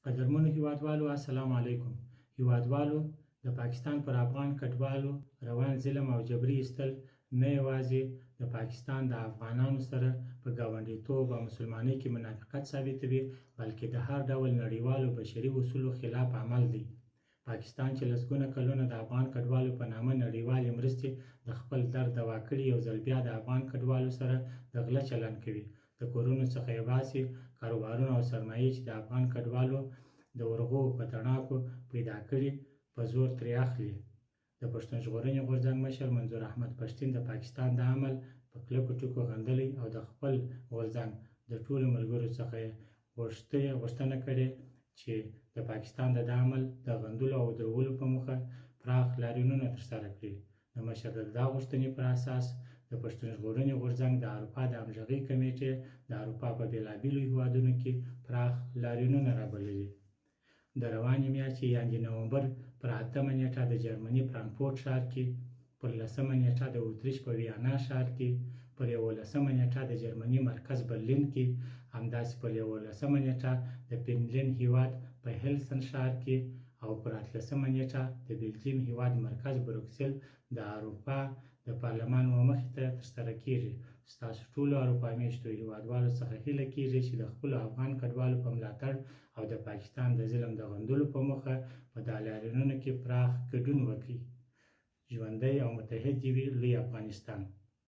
قدرمنو هیوادوالو السلام علیکم. هیوادوالو د پاکستان پر افغان کډوالو روان ظلم او جبري ایستل نه یوازې د پاکستان د افغانانو سره په ګاونډیتوب او مسلمانۍ کې منافقت ثابتوي، بلکې د هر ډول نړیوالو بشري اصولو خلاف عمل دی. پاکستان چې لسګونه کلونه د افغان کډوالو په نامه نړیوالې مرستې د خپل درد دوا کړي، یو ځل بیا د افغان کډوالو سره د غله چلند کوي، د کورونو څخه یې باسي، کاروبارونه او سرمایې چې د افغان کډوالو د ورغوو په تڼاکو پیدا کړي، په زور ترې اخلي. د پښتون ژغورنې غورځنګ مشر منظور احمد پښتین د پاکستان دا عمل په کلکو ټکو غندلی او د خپل غورځنګ د ټولو ملګرو څخه یې غوښتنه کړې چې د پاکستان د دا عمل د غندلو او درولو په موخه پراخ لاریونونه ترسره کړي. د مشر د دا غوښتنې پر اساس د پښتون ژغورنې غورځنګ د اروپا د همغږۍ کمېټې د اروپا په بېلابېلو هېوادونو کې پراخ لاریونونه رابللي. د روانې میاشتې یعنې نومبر پر اتمه نېټه د جرمني فرانکفورت ښار کې، پر لسمه نېټه د اتریش په ویانا ښار کې، پر یوولسمه نېټه د جرمني مرکز برلین کې، همداسې پر یوولسمه نېټه د فنلنډ هېواد په هلسن ښار کې او پر اتلسمه نېټه د بلجیم هېواد مرکز بروکسل د اروپا د پارلمان و مخې ته ترسره کېږي. ستاسو ټولو اروپا مېشتو هېوادوالو څخه هیله کېږي چې د خپلو افغان کډوالو په ملاتړ او د پاکستان د ظلم د غندلو په موخه په دا لاریونونو کې پراخ ګډون وکړي. ژوندی او متحد دې وي لوی افغانستان.